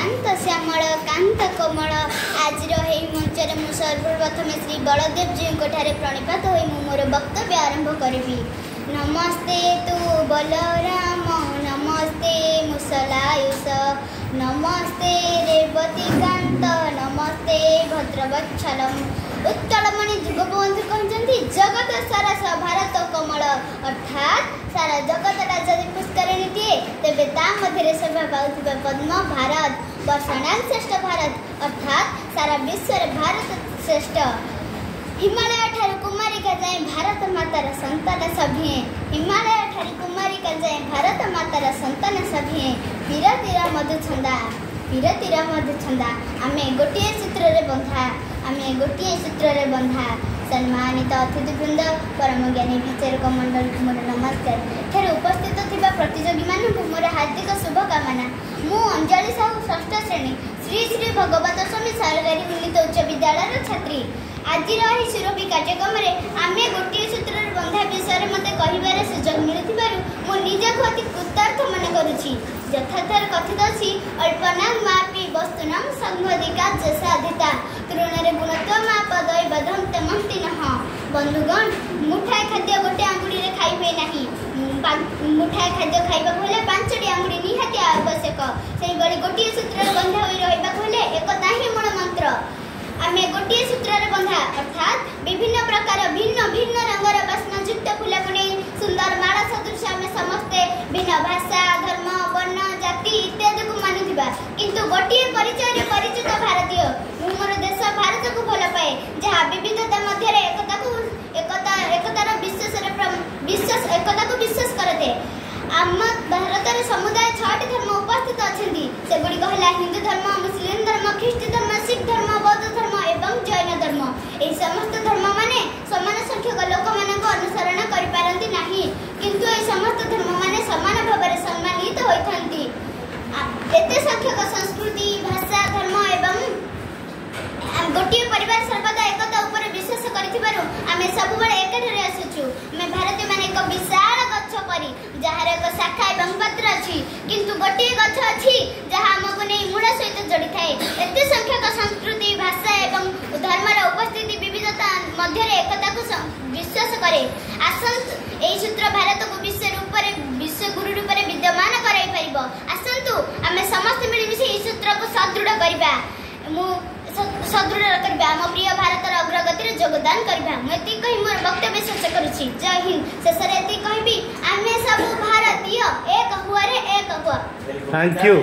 ଶାନ୍ତ ଶ୍ୟାମଳ କାନ୍ତ କୋମଳ। ଆଜିର ଏହି ମଞ୍ଚରେ ମୁଁ ସର୍ବପ୍ରଥମେ ଶ୍ରୀ ବଳଦେବଜୀଙ୍କ ଠାରେ ପ୍ରଣିପାତ ହୋଇ ମୁଁ ମୋର ବକ୍ତବ୍ୟ ଆରମ୍ଭ କରିବି। ନମସ୍ତେ ତୁ ବଲରାମ, ନମସ୍ତେ ମୁସଲାୟୁଷ, ନମସ୍ତେ ରେବତୀକାନ୍ତ, ନମସ୍ତେ ଭଦ୍ରବତ୍ସଲମ୍। ଉତ୍କଳମଣି ଯୁଗବନ୍ଧୁ କହିଛନ୍ତି ଜଗତ ସରସ ଭାରତ କମଳ, ଅର୍ଥାତ୍ ସାରା ଜଗତଟା ଯଦି ପୁଷ୍କରିଣୀଟିଏ ତେବେ ତା ମଧ୍ୟରେ ଶୋଭା ପାଉଥିବା ପଦ୍ମ ଭାରତ, ବର୍ଷଣାଂ ଶ୍ରେଷ୍ଠ ଭାରତ, ଅର୍ଥାତ୍ ସାରା ବିଶ୍ୱରେ ଭାରତ ଶ୍ରେଷ୍ଠ। ହିମାଳୟ ଠାରୁ କୁମାରିକା ଯାଏଁ ଭାରତ ମାତାର ସନ୍ତାନ ସଭିଏଁ, ହିମାଳୟ ଠାରୁ କୁମାରିକା ଯାଏଁ ଭାରତ ମାତାର ସନ୍ତାନ ସଭିଏଁ। ବୀରତୀର ମଧୁଛନ୍ଦା, ବୀରତୀର ମଧୁଛନ୍ଦା, ଆମେ ଗୋଟିଏ ସୂତ୍ରରେ ବନ୍ଧା, ଆମେ ଗୋଟିଏ ସୂତ୍ରରେ ବନ୍ଧା। ସମ୍ମାନିତ ଅତିଥିବୃନ୍ଦ, ପରମ ଜ୍ଞାନୀ ବିଚାରକ ମଣ୍ଡଳୀକୁ ମୋର ନମସ୍କାର। ଏଠାରେ ଉପସ୍ଥିତ ଥିବା ପ୍ରତିଯୋଗୀମାନଙ୍କୁ ମୋର ହାର୍ଦ୍ଦିକ ଶୁଭକାମନା। ମୁଁ ଅଞ୍ଜଳି ସାହୁ, ଷଷ୍ଠ ଶ୍ରେଣୀ, ଶ୍ରୀ ଶ୍ରୀ ଭଗବତ ସ୍ୱାମୀ ସରକାରୀ ଉନ୍ନୀତ ଉଚ୍ଚ ବିଦ୍ୟାଳୟର ଛାତ୍ରୀ। ଆଜିର ଏହି ସୁରଭି କାର୍ଯ୍ୟକ୍ରମରେ ଆମେ ଗୋଟିଏ ସୂତ୍ରରେ ବନ୍ଧା ବିଷୟରେ ମୋତେ କହିବାର ସୁଯୋଗ ମିଳୁଥିବାରୁ ମୁଁ ନିଜକୁ ଅତି କୃତାର୍ଥ ମନେ କରୁଛି। ଯଥାର୍ଥରେ କଥିତ ଅଛି, ଅଳ୍ପନାଂ ମାପି ବସ୍ତୁନାଂ ସଂଘଧିକା ସାଧିତା ତୃଣରେ ଗୁଣତ୍ୱ ମାପ ଦୈବଧಂ ତେମନ୍ତି ନହ। ବନ୍ଧୁଗଣ, ମୁଠାଏ ଖାଦ୍ୟ ଗୋଟେ ଆଙ୍ଗୁଳିରେ ଖାଇ ହୁଏ ନାହିଁ। ମୁଠାଏ ଖାଦ୍ୟ ଖାଇବାକୁ ହେଲେ 5ଟି ଆଙ୍ଗୁଳି ନିହାତି ଆବଶ୍ୟକ। ସେହିଭଳି ଗୋଟିଏ ସୂତ୍ରରେ ବନ୍ଧା ହୋଇ ରହିବାକୁ ହେଲେ ଏକତା ହିଁ ମୂଳ ମନ୍ତ୍ର। ଆମେ ଗୋଟିଏ ସୂତ୍ରରେ ବନ୍ଧା, ଅର୍ଥାତ୍ ବିଭିନ୍ନ ପ୍ରକାର ଭିନ୍ନ ଭିନ୍ନ ରଙ୍ଗର ବାସ୍ନାଯୁକ୍ତ ଫୁଲକୁ ନେଇ ସୁନ୍ଦର ମାଳ ସଦୃଶ ଆମେ ସମସ୍ତେ ଭିନ୍ନ ଭାଷା, ଧର୍ମ, ବର୍ଣ୍ଣ, ଜାତି ଇତ୍ୟାଦିକୁ ମାନୁଥିବା, କିନ୍ତୁ ଗୋଟିଏ ପରିଚୟରେ ପରିଚିତ ଭାରତୀୟ। ମୁଁ ମୋର ଦେଶ ଭାରତକୁ ଭଲ ପାଏ, ଯାହା ବିବିଧତା ମଧ୍ୟରେ ଏକତାକୁ ଏକତା ଏକତାର ବିଶ୍ୱାସରେ ବିଶ୍ୱାସ ଏକତାକୁ ବିଶ୍ୱାସ କରିଥାଏ। ଆମ ଭାରତରେ ସମୁଦାୟ 6ଟି ଧର୍ମ ଉପସ୍ଥିତ ଅଛନ୍ତି। ସେଗୁଡ଼ିକ ହେଲା ହିନ୍ଦୁ ଧର୍ମ, ମୁସଲିମ ଧର୍ମ, ଖ୍ରୀଷ୍ଟ ଧର୍ମ, ଶିଖ ଧର୍ମ, ବୌଦ୍ଧ ଧର୍ମ ଏବଂ ଜୈନ ଧର୍ମ। ଏହି ସମସ୍ତ ଧର୍ମମାନେ ସମାନ ସଂଖ୍ୟକ ଲୋକମାନଙ୍କୁ ଅନୁସରଣ କରିପାରନ୍ତି ନାହିଁ, କିନ୍ତୁ ଏହି ସମସ୍ତ ଧର୍ମମାନେ ସମାନ ଭାବରେ ସମ୍ମାନିତ ହୋଇଥାନ୍ତି। ଏତେ ସଂଖ୍ୟକ ସଂସ୍କୃତି, ଭାଷା, ଧର୍ମ ଏବଂ ଗୋଟିଏ ପରିବାର ସର୍ବଦା ଏକତା ଉପରେ ବିଶ୍ୱାସ କରିଥିବାରୁ ଆମେ ସବୁବେଳେ ଏକାଠି ଆସୁଛୁ। ଆମେ ଭାରତୀୟମାନେ ଏକ ବିଶାଳ ଗଛ ପରି, ଯାହାର ଏକ ଶାଖା ଏବଂ ପତ୍ର ଅଛି, କିନ୍ତୁ ଗୋଟିଏ ଗଛ ଅଛି ଯାହା ଆମକୁ ନେଇ ମୂଳ ସହିତ ଯୋଡ଼ିଥାଏ। ଏତେ ସଂଖ୍ୟକ ସଂସ୍କୃତି, ଭାଷା ଏବଂ ଧର୍ମର ଉପସ୍ଥିତି ବିବିଧତା ମଧ୍ୟରେ ଏକତାକୁ ବିଶ୍ୱାସ କରେ। ଆସନ୍ତୁ, ଏହି ସୂତ୍ର ଭାରତକୁ ବିଶ୍ୱ ରୂପରେ ବିଶ୍ୱଗୁରୁ ରୂପରେ ବିଦ୍ୟମାନ କରାଇ ପାରିବ। ଆସନ୍ତୁ ଆମେ ସମସ୍ତେ ମିଳିମିଶି ଏହି ସୂତ୍ରକୁ ସଦୃଢ଼ କରିବା, ମୁଁ ସଦୃଢ଼ କରିବା, ଆମ ପ୍ରିୟ ଭାରତର ଅଗ୍ରଗତିରେ ଯୋଗଦାନ କରିବା। ମୁଁ ଏତିକି କହି ମୋର ବକ୍ତବ୍ୟ ଶେଷ କରୁଛି। ଜୟ ହିନ୍ଦ। ଶେଷରେ ଏତିକି କହିବି, ଆମେ ସବୁ ଭାରତୀୟ, ଏକ ହୁଅରେ ଏକ ହୁଅ। Thank you.